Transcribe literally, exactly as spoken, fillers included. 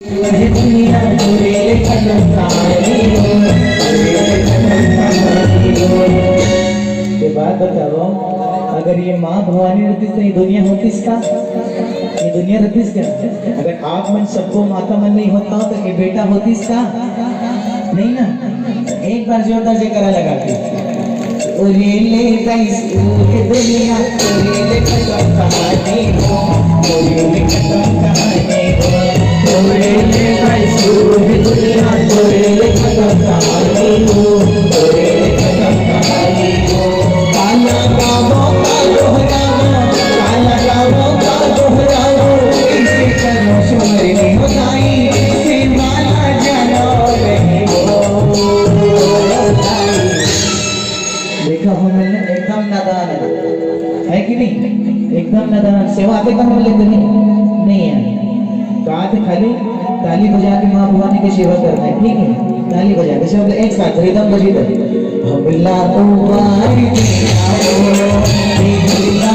ये दुनिया तोरे ले खत्म कहानी हो, तोरे ले खत्म कहानी हो। ये बात बताओ, अगर ये माँ भवानी रहती तो ये दुनिया होतीस का? ये दुनिया रहतीस का? अगर आप मन सबको माता मन नहीं होता तो ये बेटा होतीस का? नहीं ना। एक बार जोरदार जयकारा लगा के। ओरे ले गाइस, ओरे दुनिया, ओरे ले खत्म कहानी हो, ओरे ले खत्म कहानी हो, ओरे ले गाइस, ओरे दुनिया, ओरे ले खत्म कहानी हो, ओरे ले खत्म कहानी हो। काला गावो, कालो गावो, काला गावो, कालो गावो, इसे करो सुमर नहीं होताई, सिंगाला जानो नहीं हो। देखा हो मैंने, एकदम नादान है, है कि नहीं? एकदम नादान। सेवा आते कहाँ मिले तुम्हें? नहीं है। बात खाली ताली बजा के माँ भवानी की सेवा करना है, ठीक है? ताली बजा के सब एक साथ रिदम बजी दो। हमला उबारी के आओ, हमला